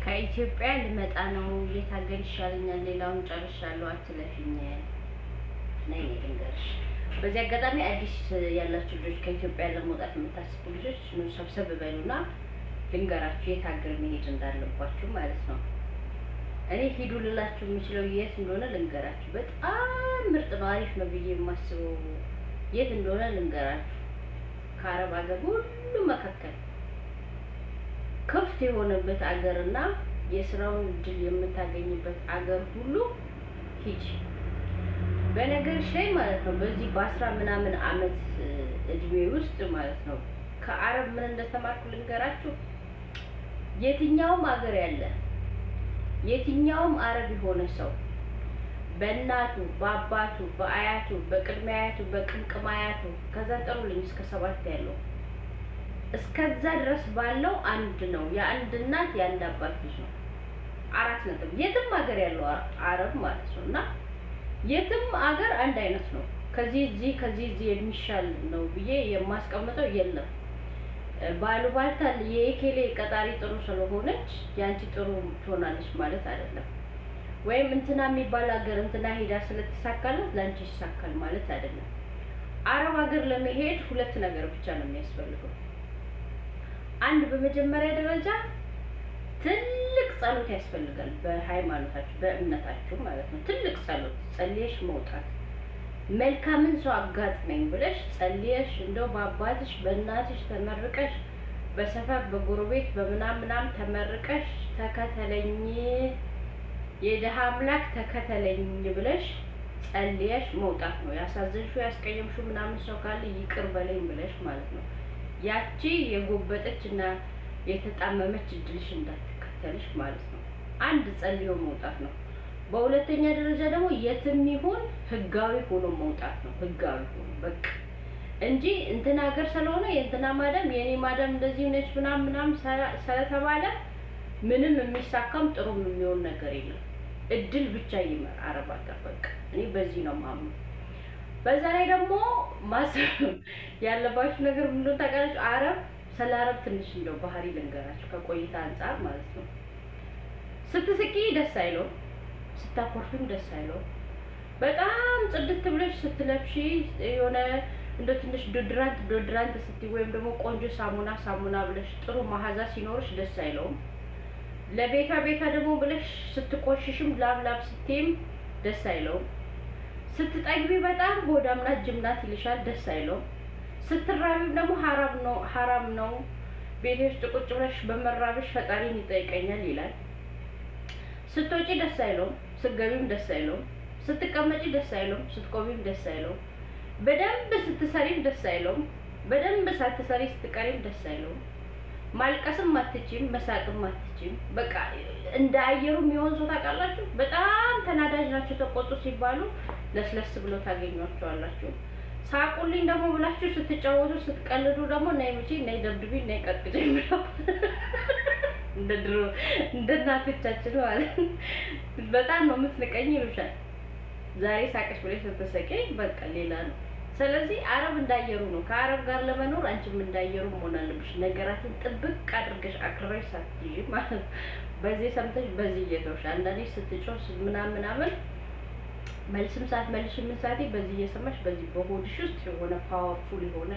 ከኢትዮጵያ ልመጣ ነው፣ የት ሀገር ይሻለኛል? ሌላውን ጨርሻለሁ፣ አትለፊኝ። ነይ ልንገርሽ። በዚህ አጋጣሚ አዲስ ያላችሁ ልጆች፣ ከኢትዮጵያ ለመውጣት የምታስቡ ልጆች ኑ ሰብሰብ በሉና ልንገራችሁ የት ሀገር መሄድ እንዳለባችሁ ማለት ነው። እኔ ሂዱ ልላችሁ የምችለው የት እንደሆነ ልንገራችሁ። በጣም ምርጥ ነው፣ አሪፍ ነው ብዬ የማስበው የት እንደሆነ ልንገራችሁ። ከአረብ ሀገር ሁሉ መካከል ክፍት የሆነበት አገርና የስራውን እድል የምታገኝበት አገር ሁሉ ሂጂ። በነገርሽ ላይ ማለት ነው፣ በዚህ በ10 ምናምን አመት እድሜ ውስጥ ማለት ነው፣ ከአረብ ምን እንደተማርኩ ልንገራችሁ። የትኛውም አገር ያለ የትኛውም አረብ የሆነ ሰው በእናቱ፣ በአባቱ፣ በአያቱ፣ በቅድመ አያቱ፣ በቅምቅም አያቱ፣ ከዛ ጥሩልኝ እስከ ሰባት ያለው፣ እስከዛ ድረስ ባለው አንድ ነው። የአንድ እናት የአንድ አባት ልጅ ነው። አራት ነጥብ። የትም ሀገር ያለው አረብ ማለት ነው። እና የትም ሀገር አንድ አይነት ነው። ከዚህ እዚህ ከዚህ እዚህ የሚሻል ነው ብዬ የማስቀምጠው የለም። ባሉባልታ የኤኬሌ ቀጣሪ ጥሩ ስለሆነች ያንቺ ጥሩ ትሆናለች ማለት አይደለም። ወይም እንትና የሚባል ሀገር እንትና ሄዳ ስለተሳካላት ለአንቺ ይሳካል ማለት አይደለም። አረብ ሀገር ለመሄድ ሁለት ነገር ብቻ ነው የሚያስፈልገው። አንድ፣ በመጀመሪያ ደረጃ ትልቅ ጸሎት ያስፈልጋል። በሃይማኖታችሁ፣ በእምነታችሁ ማለት ነው። ትልቅ ጸሎት ጸልየሽ መውጣት፣ መልካምን ሰው አጋጥመኝ ብለሽ ጸልየሽ፣ እንደው በአባትሽ በእናትሽ ተመርቀሽ፣ በሰፈር በጎረቤት በምናም ምናም ተመርቀሽ፣ ተከተለኝ የድሃ አምላክ ተከተለኝ ብለሽ ጸልየሽ መውጣት ነው። ያሳዘንሽው፣ ያስቀየምሽው ምናምን ሰው ካለ ይቅር በለኝ ብለሽ ማለት ነው። ያቺ የጎበጠች እና የተጣመመች እድልሽ እንዳትከተልሽ ማለት ነው። አንድ ጸልዮ መውጣት ነው። በሁለተኛ ደረጃ ደግሞ የትም ይሁን ህጋዊ ሆኖ መውጣት ነው። ህጋዊ ሆኖ በቃ፣ እንጂ እንትና ሀገር ስለሆነ የእንትና ማዳም የኔ ማዳም እንደዚህ ነች ምናምን ምናምን ስለተባለ ምንም የሚሳካም ጥሩም የሚሆን ነገር የለም። እድል ብቻ ይመር አረብ ሀገር፣ በቃ እኔ በዚህ ነው የማምነው። በዛ ላይ ደግሞ ማሰብ ያለባችሁ ነገር ምንድን ነው ታውቃላችሁ? አረብ፣ ስለ አረብ ትንሽ እንደው ባህሪ ልንገራችሁ ከቆይታ አንጻር ማለት ነው። ስትስቂ ደስ አይለውም፣ ስታኮርፊም ደስ አይለውም። በጣም ጽድት ብለሽ ስትለብሺ፣ የሆነ እንደ ትንሽ deodorant deodorant ስትይ ወይም ደግሞ ቆንጆ ሳሙና ሳሙና ብለሽ ጥሩ መዓዛ ሲኖርሽ ደስ አይለውም። ለቤቷ ቤቷ ደግሞ ብለሽ ስትቆሽሽም ላብ ላብ ስትይም ደስ አይለውም። ስትጠግቢ በጣም ሆዳም ናት፣ ጅም ናት ይልሻል፣ ደስ አይለውም። ስትራቢም ደግሞ ሀራም ነው፣ ሀራም ነው፣ ቤቴ ውስጥ ቁጭ ብለሽ በመራብሽ ፈጣሪን ይጠይቀኛል ይላል። ስትወጪ ደስ አይለውም፣ ስትገቢም ደስ አይለውም፣ ስትቀመጪ ደስ አይለውም፣ ስትቆሚም ደስ አይለውም፣ በደንብ ስትሰሪም ደስ አይለውም፣ በደንብ ሳትሰሪ ስትቀሪም ደስ አይለውም። ማልቀስም አትችይም፣ መሳቅም አትችይም። በቃ እንደ አየሩ የሚሆን ሰው ታውቃላችሁ። በጣም ተናዳጅ ናቸው። ተቆጡ ሲባሉ ለስለስ ብሎ ታገኟቸዋላችሁ። ሳቁልኝ ደግሞ ብላችሁ ስትጫወቱ ስትቀልዱ ደግሞ ነይ ምቺ፣ ነይ ደብድቢ፣ ነይ ቀጥቅጪኝ ብለው እንደ ድሮ እንደ እናቶቻችን ማለት በጣም ነው የምትንቀኝ ይሉሻል። ዛሬ ሳቀሽ ብለሽ ስትስቂ በቃ ሌላ ነው። ስለዚህ አረብ እንዳየሩ ነው። ከአረብ ጋር ለመኖር አንቺም እንዳየሩ መሆን አለብሽ። ነገራትን ጥብቅ አድርገሽ አክርረሽ ሳትይዢ ማለት ነው። በዚህ ሰምተሽ በዚህ እየተውሽ፣ አንዳንዴ ስትጮህ ምናምን ምናምን መልስም ሳትመልሽ ምን ሳትይ በዚህ እየሰማሽ በዚህ በሆድሽ ውስጥ የሆነ powerful የሆነ፣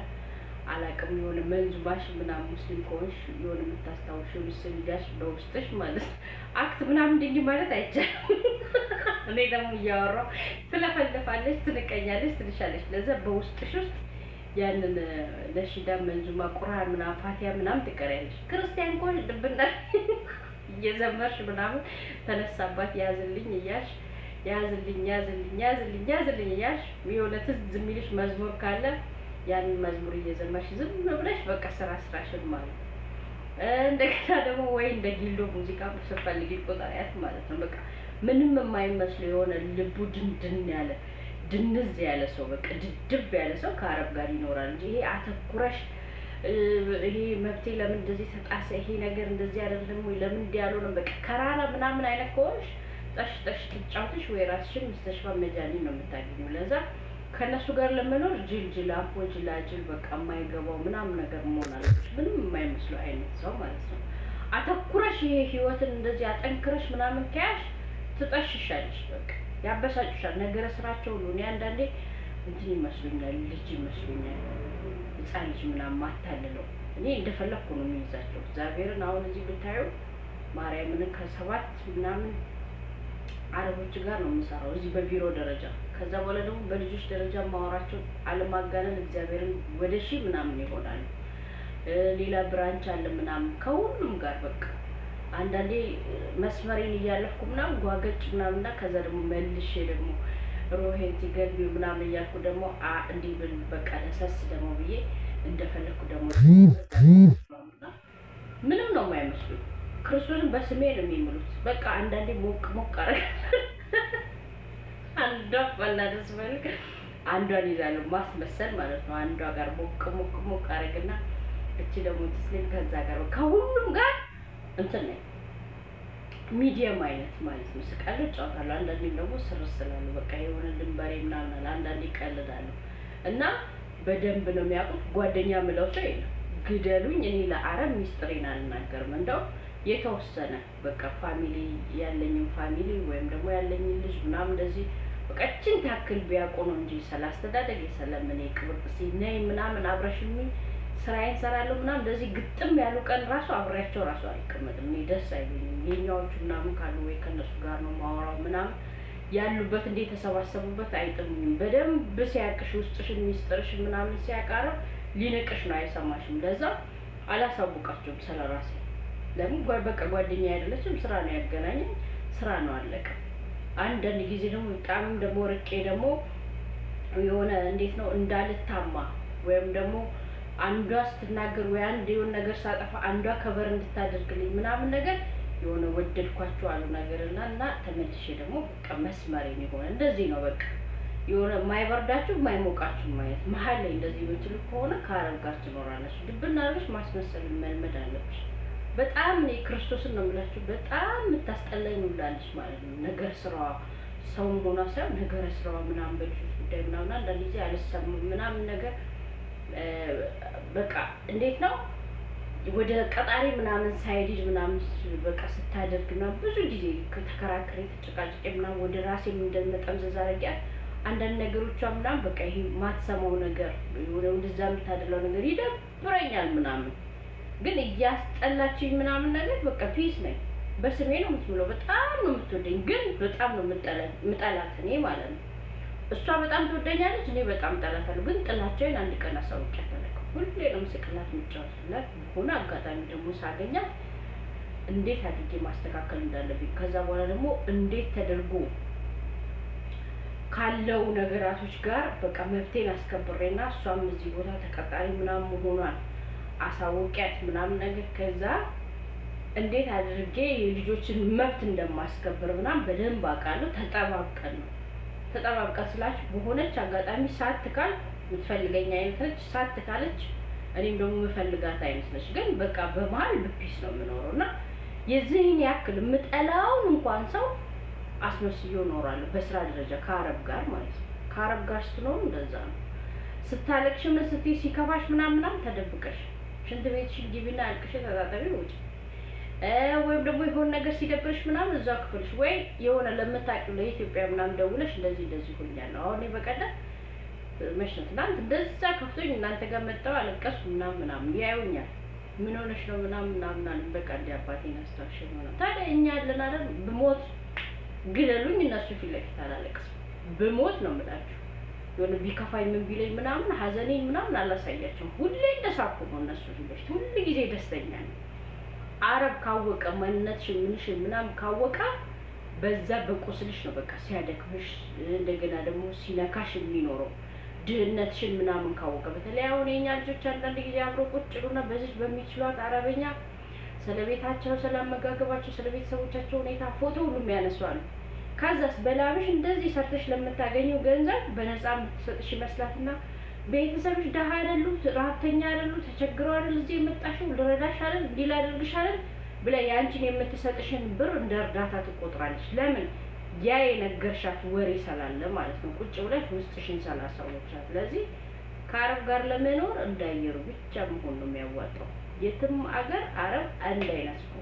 አላቅም፣ የሆነ መንዙማሽ ምናምን፣ ሙስሊም ከሆንሽ የሆነ የምታስታውሽው ስንጃሽ በውስጥሽ ማለት ነው። Act ምናምን እንዲህ ማለት አይቻልም። እኔ ደግሞ እያወራሁ ትለፈልፋለች፣ ትንቀኛለች፣ ትልሻለች። ለዛ በውስጥሽ ውስጥ ያንን ነሺዳ፣ መንዙማ፣ ቁርአን ምናምን፣ ፋቲያ ምናምን ትቀሪያለሽ። ክርስቲያን ከሆንሽ ድብና እየዘመርሽ ምናምን ተነሳባት ያዝልኝ እያልሽ፣ ያዝልኝ ያዝልኝ ያዝልኝ ያዝልኝ እያልሽ፣ የሆነ ትዝ የሚልሽ መዝሙር ካለ ያንን መዝሙር እየዘመርሽ ዝም ብለሽ በቃ ስራ ስራሽን ማለት ነው። እንደገና ደግሞ ወይ እንደ ጊሎ ሙዚቃ ስትፈልጊ ቁጠሪያት ማለት ነው። በቃ ምንም የማይመስለው የሆነ ልቡ ድንድን ያለ፣ ድንዝ ያለ ሰው፣ በቃ ድድብ ያለ ሰው ከአረብ ጋር ይኖራል እንጂ ይሄ አተኩረሽ ይሄ መብቴ ለምን እንደዚህ ተጣሰ፣ ይሄ ነገር እንደዚህ አይደለም ወይ፣ ለምን እንዲህ ያልሆነም፣ በቃ ከራራ ምናምን አይነት ከሆንሽ ጠሽ ጠሽ ትጫውትሽ ወይ ራስሽን مستشفى مجانين ነው የምታገኘው። ለዛ ከእነሱ ጋር ለመኖር ጅል ጅል አፖ ጅላጅል በቃ የማይገባው ምናምን ነገር መሆን አለብሽ። ምንም የማይመስለው አይነት ሰው ማለት ነው። አተኩረሽ ይሄ ህይወትን እንደዚህ አጠንክረሽ ምናምን ከያሽ ትጠሽሻለሽ። በቃ ያበሳጩሻል። ነገረ ስራቸው ሁሉ እኔ አንዳንዴ እንትን ይመስሉኛል፣ ልጅ ይመስሉኛል፣ ህፃን ልጅ ምናምን ማታልለው። እኔ እንደፈለግኩ ነው የሚይዛቸው። እግዚአብሔርን አሁን እዚህ ብታዩ ማርያምን ከ7 ምናምን አረቦች ጋር ነው የምሰራው እዚህ በቢሮ ደረጃ። ከዛ በኋላ ደግሞ በልጆች ደረጃ ማወራቸው አለማጋነን እግዚአብሔርን ወደ 1000 ምናምን ይሆናሉ። ሌላ branch አለ ምናምን ከሁሉም ጋር በቃ አንዳንዴ መስመሬን እያለፍኩ ምናምን ጓገጭ ምናምንና ከዛ ደግሞ መልሼ ደግሞ ሮሄን ሲገልቢ ምናምን እያልኩ ደግሞ እንዲህ ብል በቃ ለሰስ ደግሞ ብዬ እንደፈለግኩ ደግሞ ምንም ነው የማይመስሉኝ። ክርስቶስን በስሜ ነው የሚምሉት። በቃ አንዳንዴ ሞቅ ሞቅ አደርጋለሁ። አንዷ መናደስ ፈልግ አንዷን ይዛለሁ ማስመሰል ማለት ነው። አንዷ ጋር ሞቅ ሞቅ ሞቅ አደርግና እቺ ደግሞ ትስሊም ከዛ ጋር ከሁሉም ጋር እንትን ነኝ medium አይነት ማለት ነው። ስቃለሁ፣ እጫወታለሁ። አንዳንዴም ደግሞ ስርስ ስላለሁ በቃ የሆነ ድንበሬ ምናምን አለ። አንዳንዴ እቀልዳለሁ እና በደንብ ነው የሚያውቁት። ጓደኛ ምለው ሰው የለም። ግደሉኝ፣ እኔ ለአረብ ሚስጥሬን አልናገርም። እንደው የተወሰነ በቃ family ያለኝን family ወይም ደግሞ ያለኝን ልጅ ምናምን እንደዚህ በቃ እችን ታክል ቢያውቁ ነው እንጂ ስለ አስተዳደግ ስለምን ቅብርጥሴ ነይ ምናምን አብረሽኝ ስራዬን ሰራለሁ ምናምን እንደዚህ ግጥም ያሉ ቀን ራሱ አብሬያቸው ራሱ አልቀመጥም። እኔ ደስ አይሉኝም። የኛዎቹ ምናምን ካሉ ወይ ከነሱ ጋር ነው ማወራው ምናምን ያሉበት እንደ የተሰባሰቡበት አይጥሙኝም። በደንብ ሲያቅሽ ውስጥሽን ሚስጥርሽን ምናምን ሲያቃረብ ሊንቅሽ ነው፣ አይሰማሽም። ለዛ አላሳውቃቸውም ስለራሴ። ለምን በቃ ጓደኛ አይደለችም፣ ስራ ነው ያገናኘኝ፣ ስራ ነው አለቀ። አንዳንድ ጊዜ ደግሞ በጣም ደግሞ ርቄ ደግሞ የሆነ እንዴት ነው እንዳልታማ ወይም ደግሞ አንዷ ስትናገር ወይ አንድ የሆነ ነገር ሳጠፋ አንዷ ከበር እንድታደርግልኝ ምናምን ነገር የሆነ ወደድኳቸው አሉ ነገርና እና ተመልሼ ደግሞ በቃ መስመሬን የሆነ እንደዚህ ነው በቃ የሆነ የማይበርዳችሁ የማይሞቃችሁ ማየት መሀል ላይ እንደዚህ የምትሉ ከሆነ ከአረብ ጋር ትኖራላችሁ። ድብና አድርገሽ ማስመሰል መልመድ አለብሽ። በጣም እኔ ክርስቶስን ነው የምላችሁ፣ በጣም የምታስጠላኝ ውላለች ማለት ነው። ነገር ስራዋ ሰው መሆኗ ሳይሆን ነገረ ስራዋ ምናምን በልጆች ጉዳይ ምናምን አንዳንድ ጊዜ አልሰማም ምናምን ነገር በቃ እንዴት ነው ወደ ቀጣሪ ምናምን ሳይድ ምናምን በቃ ስታደርግ ምናምን ብዙ ጊዜ ተከራክሬ ተጨቃጭቄ ምናምን ወደ ራሴ እንደመጠምዘዝ አድርጊያት አንዳንድ ነገሮቿ ምናምን በቃ ይሄ ማትሰማው ነገር ወደዛ የምታደላው ነገር ይደብረኛል ምናምን፣ ግን እያስጠላችኝ ምናምን ነገር በቃ peace ነኝ። በስሜ ነው የምትምለው። በጣም ነው የምትወደኝ፣ ግን በጣም ነው የምጠላት እኔ ማለት ነው። እሷ በጣም ትወደኛለች፣ እኔ በጣም ጠላታለሁ። ግን ጥላቻዬን አንድ ቀን አሳውቂያት አላውቅም። ሁሌ ነው የምስቅላት፣ የምጫወትላት። በሆነ አጋጣሚ ደግሞ ሳገኛት እንዴት አድርጌ ማስተካከል እንዳለብኝ ከዛ በኋላ ደግሞ እንዴት ተደርጎ ካለው ነገራቶች ጋር በቃ መብቴን አስከብሬና እሷም እዚህ ቦታ ተቀጣሪ ምናምን መሆኗን አሳውቂያት ምናምን ነገር ከዛ እንዴት አድርጌ የልጆችን መብት እንደማስከብር ምናምን በደንብ አውቃለሁ። ተጠባብቀን ነው ተጠባብቀን ስላችሁ በሆነች አጋጣሚ ሳት ካል የምትፈልገኝ አይነት ነች፣ ሳት ካለች እኔም ደግሞ የምፈልጋት አይነት ነች። ግን በቃ በመሀል በ peace ነው የምኖረው እና የዚህን ያክል የምጠላውን እንኳን ሰው አስመስዬ እኖራለሁ። በስራ ደረጃ ከአረብ ጋር ማለት ነው። ከአረብ ጋር ስትኖሩ እንደዛ ነው። ስታለቅሽ ምን ስትይ ሲከፋሽ ምናምን ምናምን ተደብቀሽ ሽንት ቤትሽን ግቢና አልቅሽ ተጣጠቢ ውጪ። ወይም ደግሞ የሆነ ነገር ሲደብርሽ ምናምን እዛው ክፍልሽ ወይ የሆነ ለምታውቂው ለኢትዮጵያ ምናምን ደውለሽ እንደዚህ እንደዚህ ሆኛለሁ። አሁን እኔ በቀደም መች ነው ትናንት እንደዛ ከፍቶኝ እናንተ ጋር መጣሁ አለቀስኩ ምናምን ምናምን ያዩኛል። ምን ሆነሽ ነው ምናምን ምናምን አሉኝ። በቃ እንዲህ አባቴን አስታውሽ ነው። ታዲያ እኛ ያለን አይደል ብሞት ግደሉኝ፣ እነሱ ፊት ለፊት አላለቅስም። ብሞት ነው የምላችሁ። የሆነ ቢከፋኝ ምን ቢለኝ ምናምን ሀዘኔን ምናምን አላሳያቸውም። ሁሌ እንደሳኩ ነው እነሱ ፊት ለፊት ሁሉ ጊዜ ደስተኛ ነኝ። አረብ ካወቀ ማንነትሽን ምንሽን ምናምን ካወቀ በዛ በቁስልሽ ነው በቃ ሲያደክምሽ፣ እንደገና ደግሞ ሲነካሽ የሚኖረው ድህነትሽን ምናምን ካወቀ። በተለይ አሁን የኛ ልጆች አንዳንድ ጊዜ አብረው ቁጭ ይሉና በዚች በሚችሏት አረበኛ ስለቤታቸው፣ ስለአመጋገባቸው፣ ስለቤተሰቦቻቸው ሁኔታ ፎቶ ሁሉ ያነሷሉ። ከዛስ በላብሽ እንደዚህ ሰርተሽ ለምታገኘው ገንዘብ በነፃ የምትሰጥሽ ይመስላትና ቤተሰብሽ ደሃ አይደሉ፣ ረሀብተኛ አይደሉ፣ ተቸግረው አይደል እዚህ የመጣሽው፣ ልረዳሽ አይደል እንዲህ ላደርግሽ አይደል ብላ ያንቺን የምትሰጥሽን ብር እንደ እርዳታ ትቆጥራለች። ለምን? ያ የነገርሻት ወሬ ስላለ ማለት ነው። ቁጭ ብለሽ ውስጥሽን ስላሳወቅሻት። ስለዚህ ከአረብ ጋር ለመኖር እንዳየሩ ብቻ መሆን ነው የሚያዋጣው። የትም አገር አረብ አንድ አይነት ነው።